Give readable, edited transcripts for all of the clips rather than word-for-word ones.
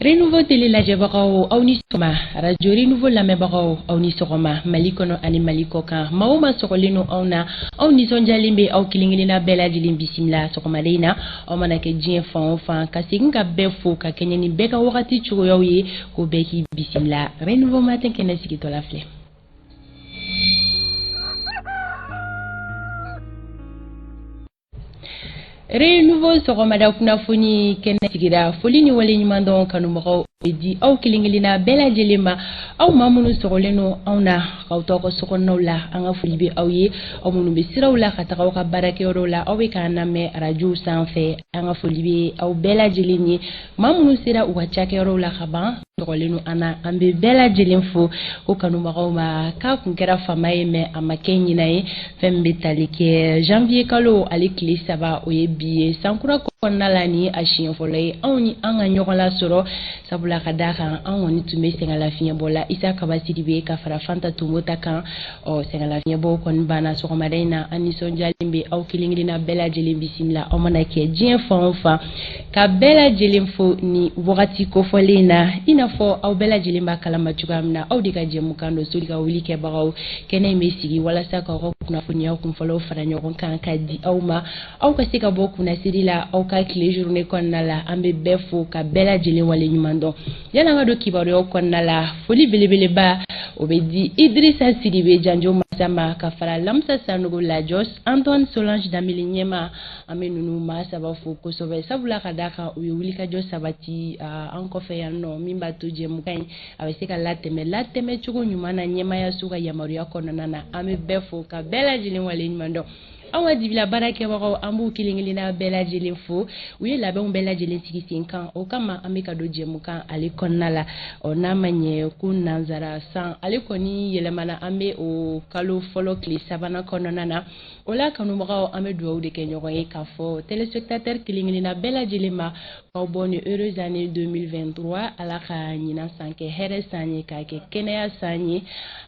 Renouveau télé lajɛbagaw, aw ni sɔgɔma. Radio Renouveau lamɛnbagaw, aw ni sɔgɔma. Mali kɔnɔ ani Mali kɔ kan, maa o maa sɔgɔlen don anw na, aw nisɔndiyalen bɛ aw kelen kelenna bɛɛ lajɛlen bisimila sɔgɔmada in na, aw mana kɛ diɲɛ fan o fan, ka segin ka bɛɛ fo ka kɛɲɛ ni bɛɛ ka wagati cogoyaw ye, ko bɛɛ k'i bisimila. Renouveau matin kɛnɛ sigitɔla filɛ. Renouveau sɔgɔmada kunnafoni kɛnɛ sigira. Foli ni waleɲumandɔn, kanubagaw, bɛ di aw kelen kelenna bɛɛ lajɛlen ma, aw maa minnu sɔgɔlen don anw na k'aw to aw ka sokɔnɔnaw la, an ka foli bɛ aw ye. Aw minnu bɛ siraw la ka taga aw ka baarakɛyɔrɔw la, aw bɛ k'an lamɛn arajow sanfɛ, an ka foli bɛ aw bɛɛ lajɛlen ye. Maa minnu sera u ka cakɛyɔrɔw la ka ban, sɔgɔlen don an na, an bɛ bɛɛ lajɛlen fo. Ko kanubagaw ma k'a kun kɛra fama ye, mais a ma kɛ ɲinan ye. Fɛn min bɛ tali kɛ janvier kalo ale tile 3, o ye bi ye, sankura kɔnɔna la, ni a siɲɛ fɔlɔ ye anw ni an ka ɲɔgɔn lasɔrɔ, sabula ka d'a kan an kɔni tun bɛ sɛgɛnlafiɲɛbɔ la. Isa Kaba Sidibe ka fara Fanta Tomota kan. Ɔ, sɛgɛnlafiɲɛbɔ kɔni banna sɔgɔmada in na, an nisɔndiyalen bɛ aw kelen kelenna bɛɛ lajɛlen bisimila, aw mana kɛ diɲɛ fan o fan, ka bɛɛ lajɛlen fo ni wagati kofɔlen in na. I n'a fɔ aw bɛɛ lajɛlen b'a kalama cogoya min na, aw de ka jɛmukan don, Soli ka wuli kɛbagaw. Kɛnɛ in bɛ sigi walasa k'aw ka kunnafoniya kunfɔlɔw fara ɲɔgɔn kan ka di aw ma, aw ka se ka bɔ kunnasiri la aw ka tile journée kɔnɔna la. An bɛ bɛɛ fo ka bɛɛ lajɛlen wale ɲuman dɔn. Yanni an ka don kibaruyaw kɔnɔna la, foli belebeleba o bɛ di Idrissa Sidibe Janjo masa ma, ka fara Lamsa Sanogo Lajos, Antoine Solange Danbele ɲɛma. An bɛ ninnu maa saba fo kosɛbɛ, sabula ka d'a kan u ye wulikajɔ sabati an kɔfɛ yan nɔ, min b'a to jɛmukan in a bɛ se ka latɛmɛ latɛmɛ cogo ɲuman na ɲɛmayaso ka yamaruya kɔnɔna na. An bɛ bɛɛ fo ka bɛɛ lajɛlen wale ɲuman dɔn. Anw ka dibila baarakɛbagaw, an b'u kelen kelenna bɛɛ lajɛlen fo. U ye labɛnw bɛɛ lajɛlen sigi sen kan, o kama an bɛ ka don jɛmukan ale kɔnɔna la. Ɔ, n'a ma ɲɛ ko nanzara san ale kɔni yɛlɛmana, an bɛ o kalo fɔlɔ tile sabanan kɔnɔna na. O la, kanubagaw, an bɛ dugawu de kɛ ɲɔgɔn ye k'a fɔ téléspectateur kelen kelenna bɛɛ lajɛlen ma k'aw bonne heureuse année 2023. Ala ka ɲinan san kɛ hɛrɛ san ye, k'a kɛ kɛnɛya san ye.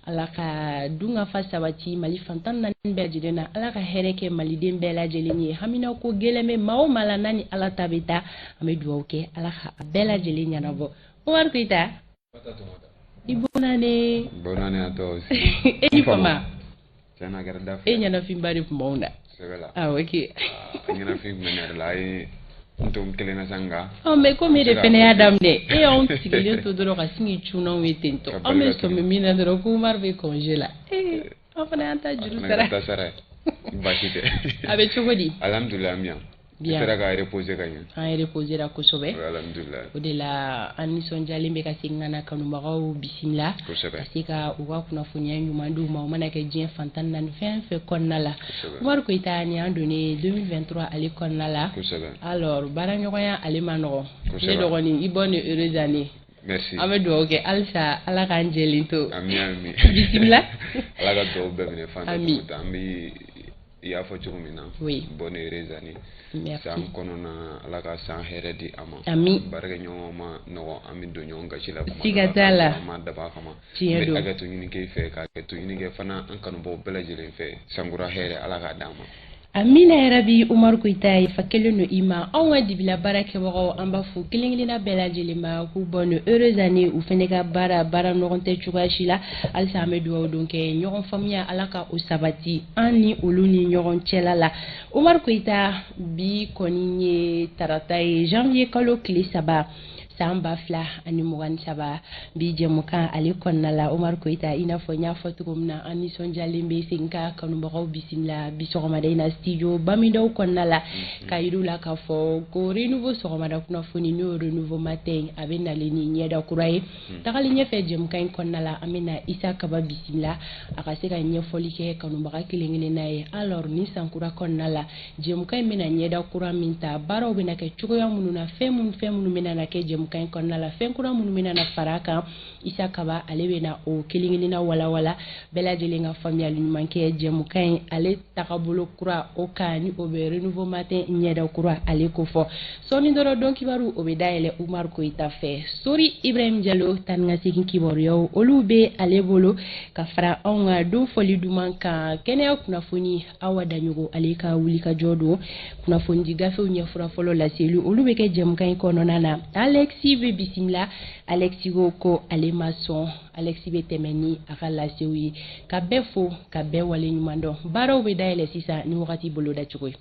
Ala ka dunkafa sabati Mali fantan naani bɛɛ lajɛlen na. Ala ka hɛrɛ kɛ maliden bɛɛ lajɛlen ye. Hamina ko gɛlɛn bɛ maa o maa la, n'a ni Ala ta bɛ taa, an bɛ dugawu kɛ, Ala ka a bɛɛ lajɛlen ɲɛnabɔ. Umaru Koyita, i bonne année. Bonne année à toi aussi. E ni fama. Tiɲɛna, a kɛra da. E ɲɛnafinba de tun b'anw na. Sɛbɛ la. Ah, ok. A ɲɛnafin tun bɛ ne yɛrɛ la, a ye n to n kelen na sa, nka Ɔ, mais komi e de fɛnɛ y'a daminɛ, e y'anw sigilen to dɔrɔn ka sin k'i cun anw ye ten tɔ. Anw bɛ sɔmi min na dɔrɔn ko Umaru bɛ congé la, ee, an fana y'an ta juru sara. Ta sara ye, baasi tɛ. A bɛ cogo di? Alhamdulilah, an bɛ yan. Bien. I sera ka reposer ka ɲɛ? An reposera kosɛbɛ. Alhamdulilah. O de la an nisɔndiyalen bɛ ka segin ka na kanubagaw bisimila, ka se ka u ka kunnafoniya ɲuman d'u ma, o mana kɛ diɲɛ fantan naani fɛn fɛn kɔnɔna la. Umaru Koyita, ni an donnen 2023 ale kɔnɔna la. Alors, baaraɲɔgɔnya ale ma nɔgɔn. Ne dɔgɔnin, i bonne heureuse année. Merci. An bɛ dugawu kɛ halisa, Ala k'an jɛlen to. Ami, ami. Bisimila. Ala ka dugawu bɛɛ minɛ fan. Ami. An bɛ i y'a fɔ cogo min na. Oui. Bonne heureuse année. Merci. San kɔnɔna, Ala ka san hɛrɛ di a ma. Ami. Baarakɛɲɔgɔn ma nɔgɔn, an bɛ don ɲɔgɔn gasi la kuma. Siga t'a la. An ma dabɔ a kama. Tiɲɛ don. N bɛ hakɛto ɲini k'i fɛ, ka hakɛto ɲini kɛ fana an kanubaaw bɛɛ lajɛlen fɛ. Sankura hɛrɛ, Ala k'a d'an ma. Amina yarabi. Umaru Koyita, yafa kelen don i ma. Anw ka dibila baara kɛbagaw, an b'a fɔ kelen kelenna bɛɛ lajɛlen ma k'u bonne heureuse année. U fɛnɛ ka baara, baara ɲɔgɔn tɛ cogoya si la. Halisa an bɛ dugawu don kɛ, ɲɔgɔn faamuya, Ala ka o sabati an ni olu ni ɲɔgɔn cɛla la. Umaru Koyita, bi kɔni ye tarata ye, janvier kalo tile 3, san 2023. Bi jɛmukan ale kɔnɔna la, Umaru Koyita, i n'a fɔ n y'a fɔ cogo min na, an nisɔndiyalen bɛ segin ka kanubagaw bisimila bi sɔgɔmada in na studio Bamidaw kɔnɔna la, ka yir'u la k'a fɔ ko Renouveau sɔgɔmada kunnafoni, n'o ye Renouveau matin, a bɛ nalen ni ɲɛda kura ye. Tagali ɲɛfɛ jɛmukan in kɔnɔna la, an bɛna Isa Kaba bisimila, a ka se ka ɲɛfɔli kɛ kanubaga kelen kelenna ye. Alors, ni sankura kɔnɔna la, jɛmukan in bɛna ɲɛda kura min ta, baaraw bɛna kɛ cogoya minnu na, fɛn minnu fɛn minnu bɛna na kɛ jɛmukan in kɔnɔna la, fɛn kura minnu bɛna na fara a kan, Isa Kaba ale bɛna o kelen kelenna walawala, bɛɛ lajɛlen ka faamuyali ɲuman kɛ jɛmukan in ale tagabolo kura o kan, ni o bɛ Renouveau matin ɲɛda kura ale kofɔ. Sɔɔni dɔrɔn, don kibaru o bɛ dayɛlɛ Umaru Koyita fɛ. Sori Ibrahim Jalo tan ni ka segin kibaruyaw, olu bɛ ale bolo ka fara anw ka don fɔli duman kan. Kɛnɛya kunnafoni, Awa Daɲogo ale ka wulikajɔ don. Kunnafonidi gafew ɲɛfura fɔlɔ laseli, olu bɛ kɛ jɛmukan in kɔnɔna na. Alex Alexi bɛ bisimila. Alexi ko ko ale ma sɔn. Alexi bɛ tɛmɛ ni a ka lasew ye ka bɛɛ fo ka bɛɛ waleɲuman dɔn. Baaraw bɛ dayɛlɛ sisan ni wagati bolodacogo ye.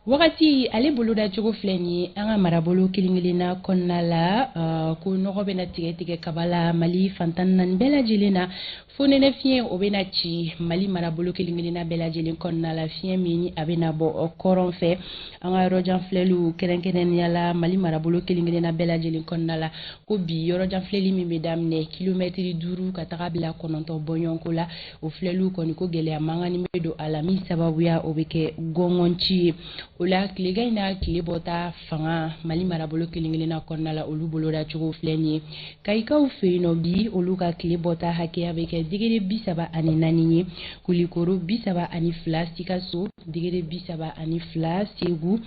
Wagati ale bolodacogo filɛ nin ye an ka marabolo kelen-kelenna kɔnɔna la, ko nɔgɔ bɛna tigɛ tigɛ kaba la Mali fan 14 bɛɛ lajɛlen na. Fonɛnɛ fiɲɛ o bɛna ci Mali marabolo kelen-kelenna bɛɛ lajɛlen kɔnɔna la, fiɲɛ min ni a bɛna bɔ kɔrɔn fɛ. An ka yɔrɔjan filɛliw kɛrɛnkɛrɛnnenya la Mali marabolo kelen-kelenna bɛɛ lajɛlen kɔnɔna la, ko bi yɔrɔjan filɛli min bɛ daminɛ kilomɛtiri 5 ka taga bila 9 bɔɲɔgɔnko la, o filɛliw kɔni ko gɛlɛya mankanni bɛ don a la min sababuya o bɛ kɛ gɔngɔnci ye. O la tilegan in na tile bɔta fanga Mali marabolo kelen-kelenna kɔnɔna la, olu bolodacogo filɛ nin ye. Kayikaw fɛ yen nɔ bi, olu ka tile bɔta hakɛya bɛ kɛ degré 34 ye, Kulikoro 32, Sikaso degré 32, Segu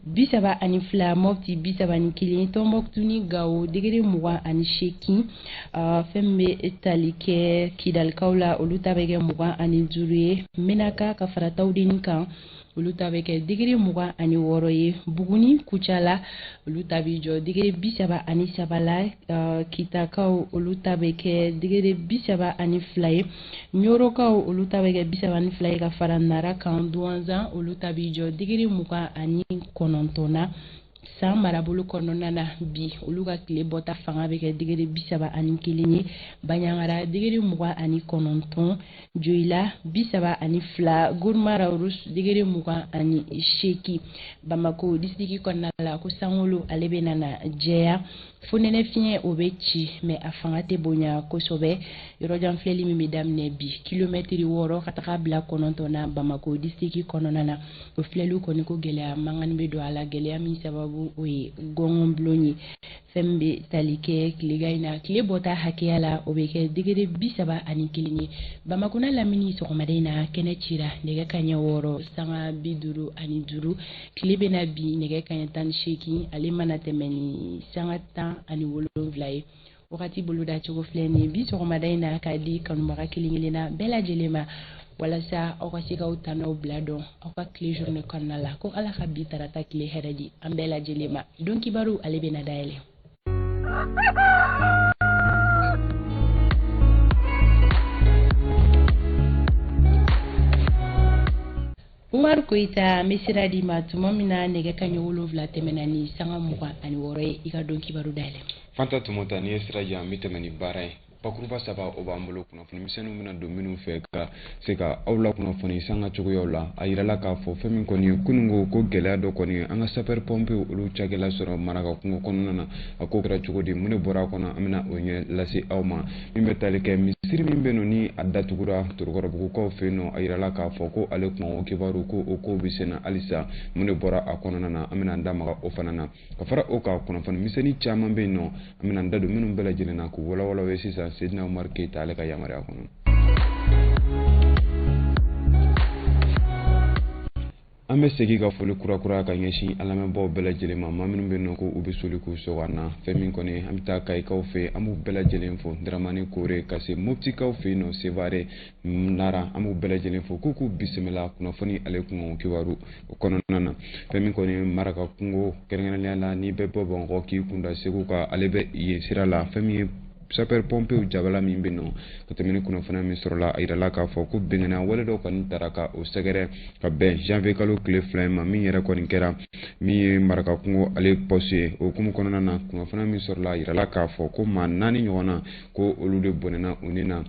32, Mopti 31, Tɔnbɔkutu ni Gawo degré 28. Fɛn min bɛ tali kɛ Kidalikaw la, olu ta bɛ kɛ 25 ye. Menaka ka fara Tawudeni kan, olu ta bɛ kɛ degré 26 ye. Buguni Kucala, olu ta bɛ jɔ degré 33 la. Kitakaw olu ta bɛ kɛ degré 32 ye. Ɲorokaw olu ta bɛ kɛ 32 ye ka fara Nara kan. Duwanzan olu ta bɛ jɔ degré 29 na. San marabolo kɔnɔna na bi, olu ka tile bɔta fanga bɛ kɛ degré 31 ye. Baɲangara degré 29, Joyila 32, Gurumara degré 28. Bamako disiriki kɔnɔna la, ko sankolo ale bɛ na jɛya, fonɛnɛ fiɲɛ o bɛ ci, mɛ a fanga tɛ bonya kosɛbɛ. Yɔrɔjan filɛli min bɛ daminɛ bi kilomɛtiri 6 ka taga bila 9 na Bamako disiriki kɔnɔna na, o filɛliw kɔni ko gɛlɛya mankan bɛ don a la, gɛlɛya min sababu o ye gɔngɔnbulon ye. Fɛn min bɛ tali kɛ tilegan in na tile bɔta hakɛya la, o bɛ kɛ degré 31 ye. Bamako n'a lamini sɔgɔmada in na kɛnɛ cira nɛgɛ kanɲɛ 6:55. Tile bɛna bi nɛgɛ kanɲɛ 18, ale mana tɛmɛ ni sanga 17 ye. Wagati bolodacogo filɛ nin ye bi sɔgɔmada in na k'a di kanubaga kelen-kelenna bɛɛ lajɛlen ma, walasa aw ka se k'aw tanaw bila dɔn aw ka tile journée kɔnɔna la. Ko Ala ka bi tarata tile hɛrɛ di an bɛɛ lajɛlen ma. Don kibaru ale bɛna dayɛlɛ. Umaru Koyita, n bɛ sira d'i ma tuma min na nɛgɛ kanɲɛ 7 tɛmɛna ni sanga 26 ye, i ka don kibaru dayɛlɛ. Fanta Tumota, n'i ye sira di yan, n bɛ tɛmɛ ni baara ye. Bakuruba 3 o b'an bolo, kunnafoni misɛnninw bɛna don minnu fɛ ka se ka aw la kunnafoni sanga cogoyaw la. A yirala k'a fɔ fɛn min kɔni ye kununko ko gɛlɛya dɔ kɔni ye an ka sapeur pompier olu cakɛla sɔrɔ Maraka kungo kɔnɔna na. A ko kɛra cogo di, mun de bɔra a kɔnɔ, an bɛna o ɲɛ lase aw ma. Min bɛ tali kɛ misiri min bɛ yen nɔ ni a datugura Torokɔrɔbugukaw fɛ yen nɔ, a yirala k'a fɔ ko ale kuma o kibaru ko o kow bɛ sen na halisa. Mun de bɔra a kɔnɔna na, an bɛna an da maga o fana na. Ka fara o kan, kunnafoni misɛnnin caman bɛ yen nɔ, an bɛna an da don minnu bɛɛ lajɛlen na k'u walawala ye sisan Seydina Umaru Keyita ale ka yamaruya kɔnɔ. An bɛ segin ka foli kurakuraya ka ɲɛsin an lamɛnbaaw bɛɛ lajɛlen ma, maa minnu bɛ yen nɔ ko u bɛ soli k'u sɔgɔ an na. Fɛn min kɔni, an bɛ taa Kayikaw fɛ yen, an b'u bɛɛ lajɛlen fo. Daramani Kore ka se Moptikaw fɛ yen nɔ, Sevare Nara, an b'u bɛɛ lajɛlen fo k'u k'u bisimila kunnafoni ale kungo kibaru o kɔnɔna na. Fɛn min kɔni Maraka kungo kɛrɛnkɛrɛnnenya la, n'i bɛ bɔ Bamakɔ k'i kun da Segu kan, ale bɛ yen sira la. Fɛn min ye sapeur pompier jabala min bɛ nɔ ka tɛmɛ ni kunnafoniya min sɔrɔla, a yirala k'a fɔ ko bɛnkanna wale dɔ kɔni taara ka o sɛgɛrɛ ka bɛn janvier kalo tile 2 ma, min yɛrɛ kɔni kɛra min ye Maraka kungo ale poste ye. O hukumu kɔnɔna na, kunnafoniya min sɔrɔla, a yirala k'a fɔ ko maa 4 ɲɔgɔn na ko olu de bɔnɛna u ni na,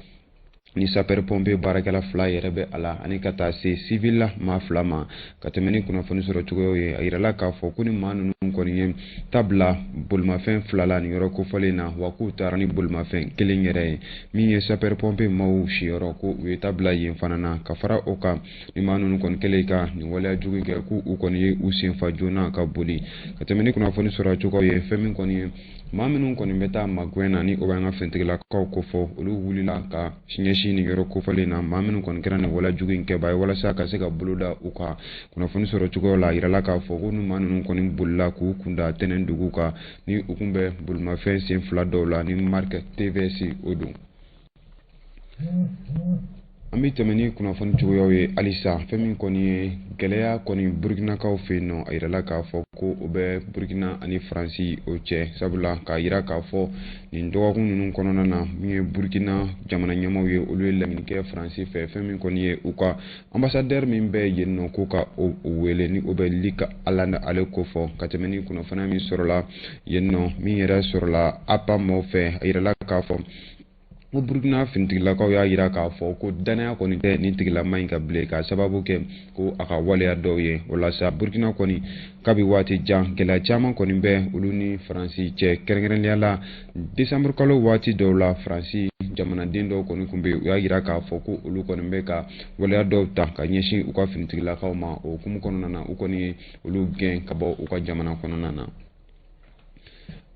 ni sapeur pompier baarakɛla 2 yɛrɛ bɛ a la, ani ka taa se civil la maa 2 ma. Ka tɛmɛ ni kunnafoni sɔrɔ cogoyaw ye, a yirala k'a fɔ ko ni maa ninnu kɔni ye tabila bolimafɛn 2 la nin yɔrɔ kofɔlen na, wa k'u taara ni bolimafɛn kelen yɛrɛ ye. Min ye sapeur pompier maaw siyɔrɔ, ko u ye tabila yen fana na. Ka fara o kan, ni maa ninnu kɔni kɛlen ka nin waleya jugu kɛ, k'u u kɔni ye u senfa joona ka boli. Ka tɛmɛ ni kunnafoni sɔrɔ cogoyaw ye, fɛn min kɔni ye maa minnu kɔni bɛ taa magɛn na, ni o b'an ka finitigilakaw kofɔ, olu wulila ka ɲɛsin nin yɔrɔ kofɔlen na, maa minnu kɔni kɛra nin waleya jugu in kɛbaa ye, walasa ka se ka bolo da u kan. Kunnafoni sɔrɔ cogoyaw la, a yirala k'a fɔ ko ni maa ninnu kɔni bolila k'u kun da tɛnɛn dugu kan, ni u kun bɛ bolimafɛn sen 2 dɔw la, ni marque TVS o don. An bɛ tɛmɛ ni kunnafoni cogoyaw ye halisa. Fɛn min kɔni ye gɛlɛya kɔni Burkinakaw fɛ yen nɔ, a yirala k'a fɔ ko o bɛ Burkina ani Faransi o cɛ, sabula k'a yira k'a fɔ nin dɔgɔkun ninnu kɔnɔna na, min ye Burkina jamana ɲɛmaaw ye, olu ye laɲini kɛ Faransi fɛ, fɛn min kɔni ye u ka ambassadeur min bɛ yen nɔ, ko ka o wele, ni o bɛ Luc Alande ale kofɔ. Ka tɛmɛ ni kunnafoniya min sɔrɔla yen nɔ, min yɛrɛ sɔrɔla APA maaw fɛ, a yirala k'a fɔ ko Burkina finitigilakaw y'a yira k'a fɔ ko danaya kɔni tɛ nin tigilama in ka bilen, k'a sababu kɛ ko a ka waleya dɔw ye. O la sa, Burkina kɔni kabi waati jan, gɛlɛya caman kɔni bɛ olu ni Faransi cɛ, kɛrɛnkɛrɛnnenya la desanburu kalo waati dɔw la, Faransi jamanaden dɔw kɔni tun bɛ yen, u y'a yira k'a fɔ ko olu kɔni bɛ ka waleya dɔw ta ka ɲɛsin u ka finitigilakaw ma. O hukumu kɔnɔna na, u kɔni ye olu gɛn ka bɔ u ka jamana kɔnɔna na.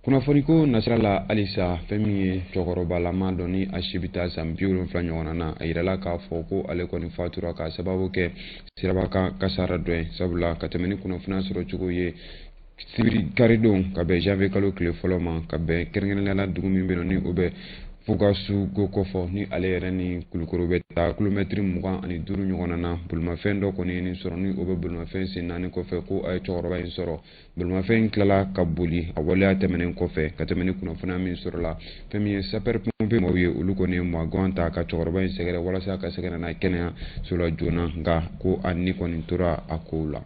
Kunnafoniko nasira la halisa, fɛn min ye cɛkɔrɔbalama dɔ ni a si bɛ taa san 70 ɲɔgɔnna na, a yirala k'a fɔ ko ale kɔni fatura k'a sababu kɛ sirabakan kasara dɔ ye, sabula ka tɛmɛ ni kunnafoniya sɔrɔ cogo ye, sibiri karidon ka bɛn janvier kalo tile fɔlɔ ma, ka bɛn kɛrɛnkɛrɛnnenya la dugu min bɛ yen nɔ ni o bɛ Fugasugo kɔfɔ, ni ale yɛrɛ ni Kulukoro bɛ taa kilomɛtiri 25 ɲɔgɔnna na, bolimafɛn dɔ kɔni ye nin sɔrɔ, ni o bɛ bolimafɛn sen naani kɔfɛ, ko a ye cɛkɔrɔba in sɔrɔ. Bolimafɛn in tilala ka boli a waleya tɛmɛnen kɔfɛ. Ka tɛmɛ ni kunnafoniya min sɔrɔla, fɛn min ye sapeur pompier maaw ye, olu kɔni ye magan ta ka cɛkɔrɔba in sɛgɛrɛ walasa ka se ka na n'a ye kɛnɛyaso la joona, nka ko a ni kɔni tora a kow la.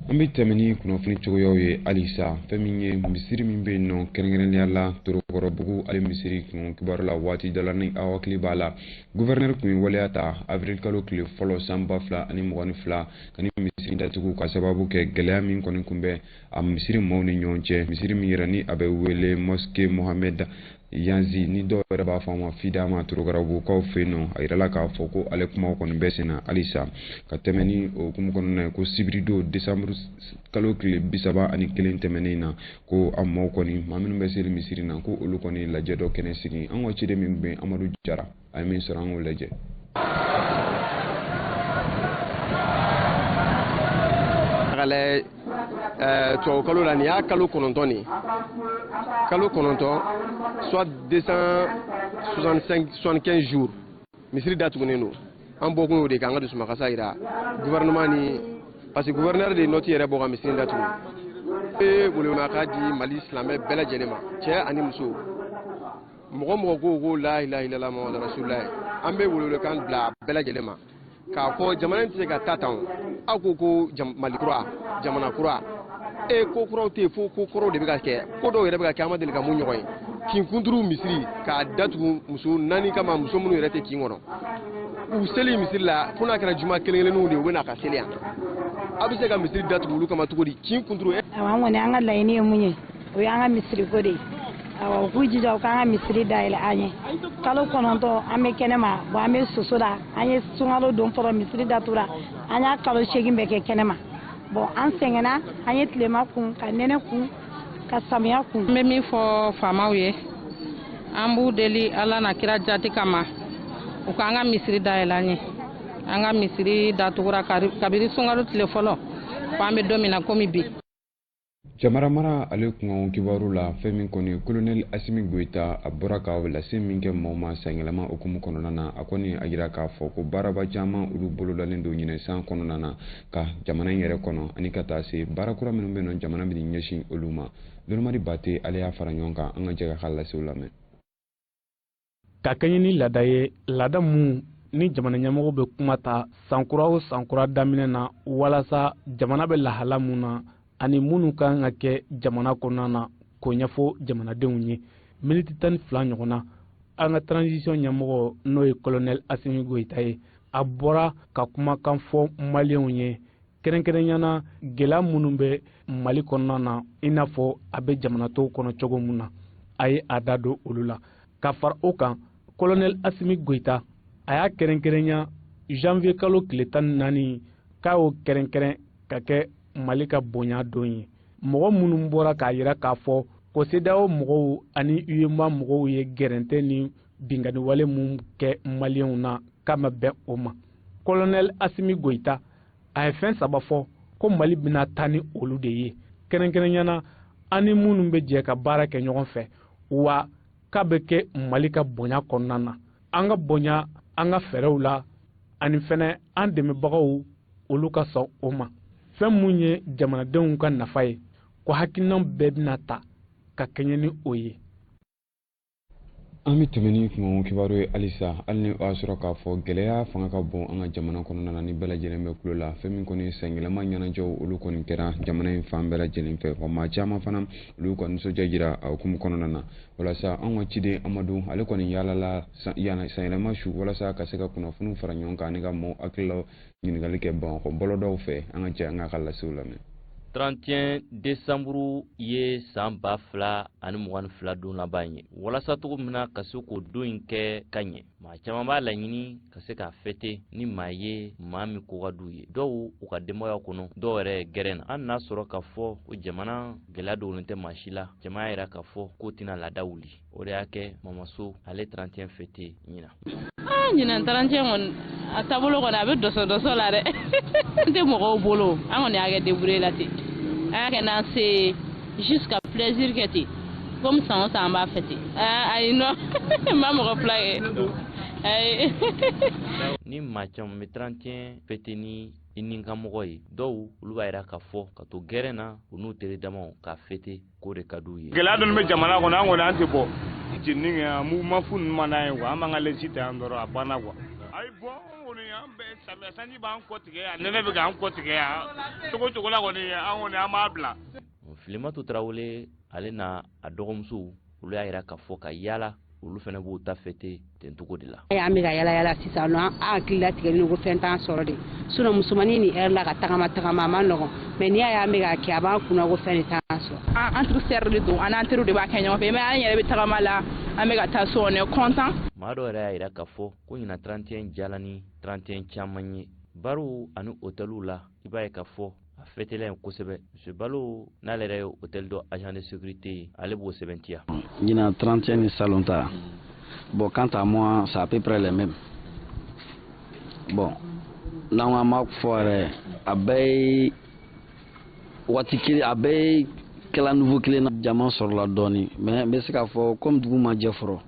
An bɛ tɛmɛ ni kunnafoni cogoyaw ye halisa. Fɛn min ye misiri min bɛ yen nɔ, kɛrɛnkɛrɛnnenya la Torokɔrɔbugu ale misiri kun kibaru la, waati dɔ la, ni aw hakili b'a la, gouverneur tun ye waleya ta avril kalo tile fɔlɔ san 2022 ka ni misiri datugu, ka sababu kɛ gɛlɛya min kɔni tun bɛ a misiri maaw ni ɲɔgɔn cɛ. Misiri min yɛrɛ ni a bɛ wele mosquée Mohamed Yanzi, ni dɔw yɛrɛ b'a fɔ a ma Fidama, Torokɔrɔbugukaw fɛ yen nɔ, a yirala k'a fɔ ko ale kumaw kɔni bɛ sen na halisa. Ka tɛmɛ ni o hukumu kɔnɔna ye, ko sibiridon desanburu kalo tile 31 tɛmɛnen na, ko a maaw kɔni, maa minnu bɛ seli misiri na, ko olu kɔni lajɛ dɔ kɛnɛ sigi. An ka ciden min bɛ Amadu Jara, a ye min sɔrɔ, an k'o lajɛ. Tubabu kalo la, nin y'a kalo 9 nin, kalo 9, soit 265, 75 jours, misiri datugunen don. An bɔkun y'o de k'an ka dusumakasa yira gouvernement ni, parce que gouverneur de ye note yɛrɛ bɔ ka misiri datugu. E weleweleka di Mali silamɛ bɛɛ lajɛlen ma, cɛ ani muso, mɔgɔ mɔgɔ ko ko la ilaha illallah muhammadu rasulullah, an bɛ welewelekan bila bɛɛ lajɛlen ma k'a fɔ jamana in tɛ se ka taa tan. O aw ko ko Mali kura, jamana kura, e ko kuraw tɛ yen, fo ko kɔrɔw de bɛ ka kɛ. Ko dɔw yɛrɛ bɛ ka kɛ, an ma deli ka mun ɲɔgɔn ye. Kin kunturu misiri k'a datugu muso 4 kama, muso minnu yɛrɛ tɛ kin kɔnɔ, u seli misiri la, fo n'a kɛra juma kelen kelenninw de ye, u bɛ na ka seli yan. Aw bɛ se ka misiri datugu olu kama cogo di, kin kunturu? Awa, an kɔni, an ka laɲini ye mun ye, o y'an ka misiri ko de ye. Awa, u k'u jija u k'an ka misiri dayɛlɛ an ye. Kalo 9 an bɛ kɛnɛma, bɔn an bɛ soso la. An ye sunkalo don fɔlɔ, misiri datugura, an y'a kalo 8 bɛɛ kɛ kɛnɛma. Bɔn an sɛgɛnna, an ye tilema kun, ka nɛnɛ kun, ka samiya kun. N bɛ min fɔ faamaw ye, an b'u deli Ala na kira jati kama, u k'an ka misiri dayɛlɛ an ye. An ka misiri datugura kabiri sunkalo tile fɔlɔ, fo an bɛ don min na komi bi. Jamana mara ale kunkan kibaru la, fɛn min kɔni colonel Asimi Goyita, a bɔra ka lase min kɛ maaw ma sanyɛlɛma hukumu kɔnɔna na, a kɔni a yira k'a fɔ ko baaraba caman olu bolodalen don ɲinɛ san kɔnɔna na ka jamana in yɛrɛ kɔnɔ, ani ka taa se baara kura minnu bɛ yen nɔ, jamana bɛ ɲɛsin olu ma. Dolomadi Bate ale y'a fara ɲɔgɔn kan, an ka jɛ ka lasew lamɛn. Ka kɛɲɛ ni laada ye, laada mun ni jamana ɲɛmɔgɔw bɛ kuma ta sankura o sankura daminɛ na, walasa jamana bɛ lahala mun na ani minnu ka kan ka kɛ jamana kɔnɔna na, k'o ɲɛfɔ jamanadenw ye, miniti 12 ɲɔgɔn na, an ka transition ɲɛmɔgɔ, n'o ye colonel Asimi Goyita ye, a bɔra ka kumakan fɔ maliyɛnw ye, kɛrɛnkɛrɛnya na gɛlɛya minnu bɛ Mali kɔnɔna na, i n'a fɔ a bɛ jamana tɔw kɔnɔ cogo min na, a ye a da don olu la. Ka fara o kan, colonel Asimi Goyita a y'a kɛrɛnkɛrɛnya janvier kalo tile 14 k'a y'o kɛrɛnkɛrɛn ka kɛ Mali ka bonya don ye. Mɔgɔ minnu bɔra k'a yira k'a fɔ ko CEDEAO mɔgɔw ani UEMOA mɔgɔw ye gɛrɛntɛ ni binkanniwale mun kɛ maliyɛnw na, k'a ma bɛn o ma, colonel Asimi Goyita a ye fɛn 3 fɔ ko Mali bɛna taa ni olu de ye, kɛrɛnkɛrɛnya na an ni minnu bɛ jɛ ka baara kɛ ɲɔgɔn fɛ, wa k'a bɛ kɛ Mali ka bonya kɔnɔna na. An ka bonya an ka fɛɛrɛw la ani fɛnɛ an dɛmɛbagaw olu ka sɔn o ma. Fɛn mun ye jamanadenw ka nafa ye, ko hakilina bɛɛ bɛna ta ka kɛɲɛ ni o ye. An bɛ tɛmɛ ni kungo kibaru ye halisa, hali ni o y'a sɔrɔ k'a fɔ gɛlɛya fanga ka bon an ka jamana kɔnɔna na ni bɛɛ lajɛlen bɛ kulo la. Fɛn min kɔni ye sanyɛlɛma ɲɛnajɛw, olu kɔni kɛra jamana in fan bɛɛ lajɛlen fɛ, wa maa caman fana olu ka nisɔndiya jira a hukumu kɔnɔna na. Walasa an ka ciden Amadu, ale kɔni yaalala sanyɛlɛma su walasa ka se ka kunnafoniw fara ɲɔgɔn kan ani ka maaw hakililaw ɲininkali kɛ Bamakɔ bɔlɔdaw fɛ. An ka jɛ an k'a ka lasew lamɛn. 31 décembre ye san 2022 don laban ye. Walasa cogo min na ka se k'o don in kɛ ka ɲɛ, maa caman b'a laɲini ka se k'a fêter ni maa ye, maa min ko ka d'u ye, dɔw u ka denbaya kɔnɔ, dɔw yɛrɛ gɛrɛn na. Hali n'a sɔrɔ k'a fɔ ko jamana gɛlɛya dogolen tɛ maa si la, jama y'a yira k'a fɔ k'o tɛna laada wuli. O de y'a kɛ Mamaso ale 31 fêter ɲinan. Ɲinan 31 kɔni, a taabolo kɔni, a bɛ dɔsɔ dɔsɔ la dɛ. N tɛ mɔgɔw bolo, an kɔni y'a kɛ débrouiller la ten, an y'a kɛ n'an se ye, juste ka plaisir kɛ ten, comme san o san an b'a fɛ ten. Ayi, non, n ma mɔgɔ fila kɛ, ayi. Ni maa caman bɛ 31 fêter ni i ni ka mɔgɔ ye, dɔw olu b'a yira k'a fɔ ka to gɛrɛn na u n'u teri damaw k'a fêter, k'o de ka d'u ye. Gɛlɛya dɔɔni bɛ jamana kɔnɔ, an kɔni an tɛ bɔ jenini kɛ yan, mouvement fu ninnu man d'an ye quoi, an b'an ka lɛsi ta yan dɔrɔn, a banna quoi. Ayi, bɔn, an kɔni an bɛ samiya sanji b'an kɔ tigɛ yan, nɛnɛ bɛ k'an kɔ tigɛ yan, cogo cogo la kɔni, an kɔni an b'a bila. Filimatu Tarawele, ale n'a a dɔgɔmusow, olu y'a yira k'a fɔ ka yala, olu fana b'u ta fêter ten cogo de la. An bɛ ka yala yala sisan nɔ, an hakili latigɛlen don ko fɛn t'an sɔrɔ de. Sinon musomanin ni heure la ka tagama tagama, a ma nɔgɔn, mais n'i y'a ye an bɛ k'a kɛ, a b'an kunna ko fɛn de t'an sɔrɔ. Entre sœurs de don, an n'an teriw de b'a kɛ ɲɔgɔn fɛ, mais an yɛrɛ bɛ tagama la, an bɛ ka taa so, on est content. Maa dɔw yɛrɛ y'a yira k'a fɔ ko ɲinan 31 jala ni 31 caman ye. Bariw ani hôteliw la, i b'a ye k'a fɔ a fêtela yen kosɛbɛ. Monsieur Balo, n'ale yɛrɛ ye hôtel dɔ agent de sécurité ye, ale b'o sɛbɛntiya. Ɲinan 31 ni salon ta, bon, quant à moi, c'est à peu près les mêmes. Bon, n'an ko an b'a fɔ yɛrɛ, a bɛɛ ye waati kelen, a bɛɛ ye kɛla niveau kelen na. Jama sɔrɔla dɔɔni, mais n bɛ se k'a fɔ comme dugu ma jɛ fɔlɔ,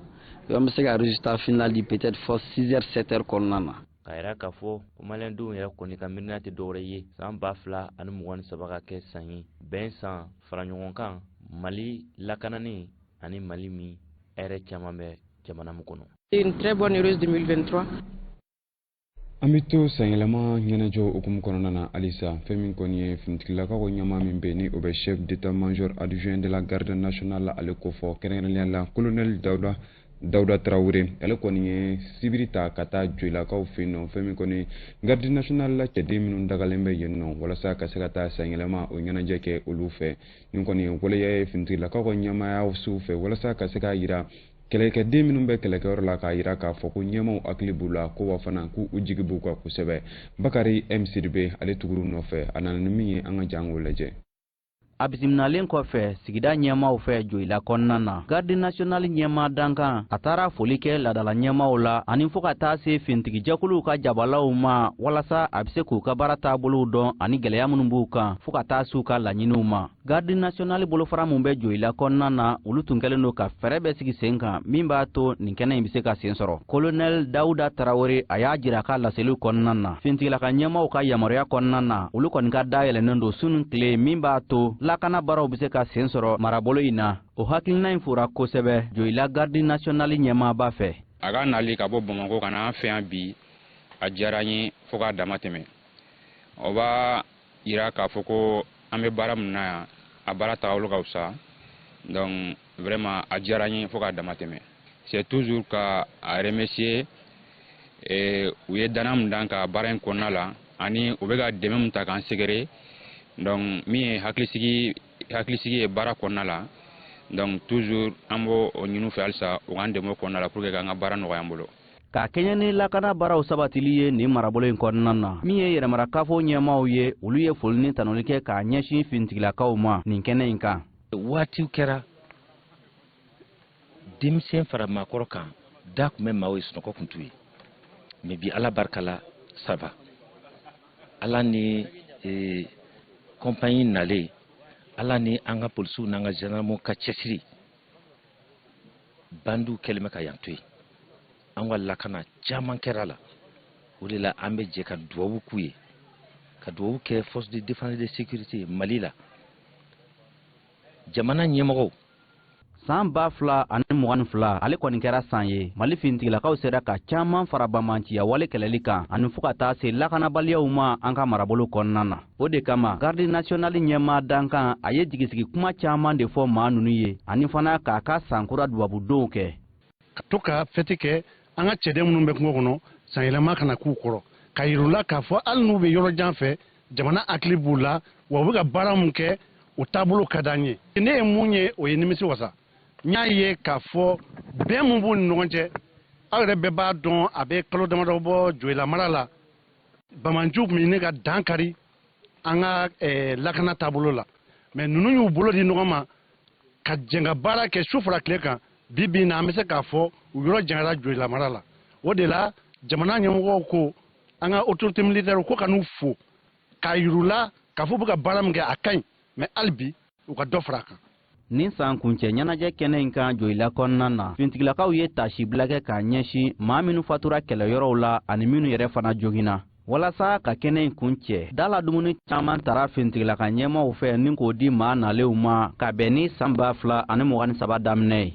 an bɛ se ka résultat final di peut-être fɔ 6 heures, 7 heures kɔnɔna na. K'a yira k'a fɔ ko maliyɛndenw yɛrɛ kɔni ka miirina tɛ dɔwɛrɛ ye, san 2023 ka kɛ san ye bɛn, san fara ɲɔgɔn kan, Mali lakanani ani Mali min hɛrɛ caman bɛ jamana min kɔnɔ. Une très bonne heureuse 2023. An bɛ to sanyɛlɛma ɲɛnajɛw hukumu kɔnɔna na halisa. Fɛn min kɔni ye finitigilakaw ka ɲɛmaa min bɛ, ni o bɛ chef d'état-major adjoint de la garde nationale, ale kofɔ kɛrɛnkɛrɛnnenya la colonel Dawuda Tarawele, ale kɔni ye sibiri ta ka taa Joyilakaw fɛ yen nɔ. Fɛn min kɔni garde nationale la cɛden minnu dagalen bɛ yen nɔ, walasa ka se ka taa sanyɛlɛma o ɲɛnajɛ kɛ olu fɛ. Nin kɔni ye waleya ye finitigilakaw ka ɲɛmaaya sow fɛ, walasa ka se k'a yira kɛlɛkɛden minnu bɛ kɛlɛkɛyɔrɔ la, k'a yira k'a fɔ ko ɲɛmaw hakili b'u la, ko wa fana k'u u jigi b'u kan kosɛbɛ. Bakari M Sidibe, ale tugur'u nɔfɛ, a nana ni min ye, an ka jan k'o lajɛ. A bisimilalen kɔfɛ sigida ɲɛmaw fɛ Joyila kɔnɔna na, garde nationale ɲɛma dankan, a taara foli kɛ ladala ɲɛmaw la ani fɔɔ ka taa se fintigijɛkuluw ka jabalaw ma, walasa a be se k'u ka baara taabolow dɔn ani gwɛlɛya minnu b'u kan, fɔɔ ka taa s'u ka laɲiniw ma. Garde nationale bolofara min bɛ Joyila kɔnɔna na, olu tun kɛlen don ka fɛɛrɛ bɛɛ sigi sen kan min b'a to nin kɛnɛ in be se ka sen sɔrɔ. Colonel Dawuda Tarawele, a y'a jira ka laseliw kɔnɔna na, fintigilaka ɲɛmaw ka yamaruya kɔnɔna na, olu kɔni ka dayɛlɛnnen don su ni tile, min b'a to lakana baaraw be se ka sen sɔrɔ marabolo in na. O hakilina in fora kosɛbɛ Joyila garde nationale ɲɛmaaba fɛ. A ka nali ka bɔ Bamakɔ ka na an fɛ yan bi, a diyara n ye fo k'a dama tɛmɛ. O b'a yira k'a fɔ ko an bɛ baara min na yan, a baara tagabolo ka fisa. Donc vraiment, a diyara n ye fo k'a dama tɛmɛ. C'est toujours ka a remercier u ye danaya min d'an kan baara in kɔnɔna la, ani u bɛ ka dɛmɛ min ta k'an sɛgɛrɛ. Donc min ye hakilisigi ye baara kɔnɔna la, donc toujours an b'o ɲini u fɛ halisa u k'an dɛmɛ o kɔnɔna la pour que k'an ka baara nɔgɔya an bolo. Ka kɛɲɛ ni lakana baaraw sabatili ye nin marabolo in kɔnɔna na, min ye yɛrɛmarakafo ɲɛmaw ye, olu ye foli ni tanuli kɛ k'a ɲɛsin finitigilakaw ma nin kɛnɛ in kan. Waatiw kɛra, denmisɛn fara maakɔrɔ kan, da tun bɛ maaw ye, sunɔgɔ tun t'u ye, mais bi, Ala barika la, ça va. Ala ni compagnie nalen, Ala ni an ka polisiw n'an ka gendarmew ka cɛsiri, bandiw kɛlen bɛ ka yan to yen. An ka lakana caman kɛra la. O de la an bɛ jɛ ka duwawu k'u ye, ka duwawu kɛ force de défense et de sécurité Mali la, jamana ɲɛmɔgɔw. San 2022, ale kɔni kɛra san ye Mali finitigilakaw sera ka caman fara banbaanciya wale kɛlɛli kan ani fo ka taa se lakanabaliyaw ma an ka marabolo kɔnɔna na. O de kama, garde nationale ɲɛmaa dankan, a ye jigisigi kuma caman de fɔ maa ninnu ye ani fana k'a ka sankura dubabudonw kɛ. Ka to ka fɛti kɛ, an ka cɛden minnu bɛ kungo kɔnɔ, sanyɛlɛma kana k'u kɔrɔ, ka yir'u la k'a fɔ hali n'u bɛ yɔrɔ jan fɛ, jamana hakili b'u la, wa u bɛ ka baara mun kɛ, o taabolo ka d'an ye. Ne ye mun ye, o ye nimisi wasa. N y'a ye k'a fɔ bɛn mun b'u ni ɲɔgɔn cɛ, aw yɛrɛ bɛɛ b'a dɔn, a bɛ kalo damadɔ bɔ Joyila mara la, banbaanciw tun bɛ ɲini ka dan kari an ka lakana taabolo la. Mais ninnu y'u bolo di ɲɔgɔn ma ka jɛn ka baara kɛ su fara tile kan. Bi bi in na, an bɛ se k'a fɔ u yɔrɔ janyara Joyila mara la. O de la, jamana ɲɛmɔgɔw ko an ka autorité militaire ko ka n'u fo k'a yir'u la k'a fɔ u bɛ ka baara min kɛ, a ka ɲi, mais hali bi u ka dɔ fara a kan. Nin san kuncɛ ɲɛnajɛ kɛnɛ in kan Joyila kɔnɔna na, fintigilakaw ye tasibila kɛ k'a ɲɛsin maa minnu fatura kɛlɛyɔrɔw la ani minnu yɛrɛ fana joginna. Walasa ka kɛnɛ in kun cɛ, dala dumuni caman tara fintigilaka ɲɛmaaw fɛ ni k'o di maa nalenw ma ka bɛn ni san 2023 daminɛ ye.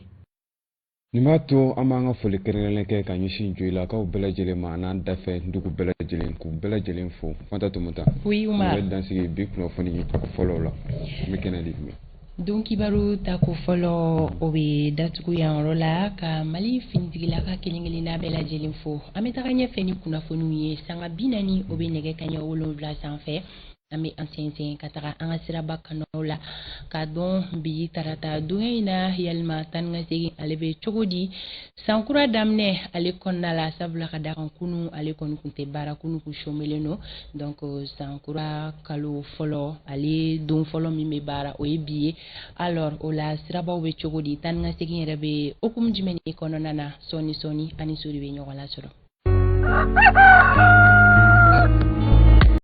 Nin b'a to an b'an ka foli kɛrɛnkɛrɛnnen kɛ ka ɲɛsin Joyilakaw bɛɛ lajɛlen ma an'an dafɛ dugu bɛɛ lajɛlen, k'u bɛɛ lajɛlen fo. Fanta Tomota. Oui, Umar. Nin bɛ dansigi bi kunnafoni fɔlɔw la. N bɛ kɛnɛ di. Don kibaru tako fɔlɔ, o bɛ datugu yan yɔrɔ la ka Mali finitigilaka kelen kelenna bɛɛ lajɛlen fo. An bɛ taga ɲɛfɛ ni kunnafoniw ye. Sanga 40, o bɛ nɛgɛ kaɲɛ 7 sanfɛ. An bɛ an sɛnsɛn ka taga an ka siraba kanaw la k'a dɔn bi tarata donya in na, yalima taa ni ka segin ale bɛ cogo di sankura daminɛ ale kɔnɔna la, sabula ka da kan kunu ale kɔni tun tɛ baara, kunu kun somelen don. Donc sankura kalo fɔlɔ, ale don fɔlɔ min bɛ baara, o ye bi ye. Alors o la, sirabaw bɛ cogo di, taa ni ka segin yɛrɛ bɛ hokumu jumɛn de kɔnɔna na? Sɔɔni sɔɔni ani so de bɛ ɲɔgɔn lasɔrɔ.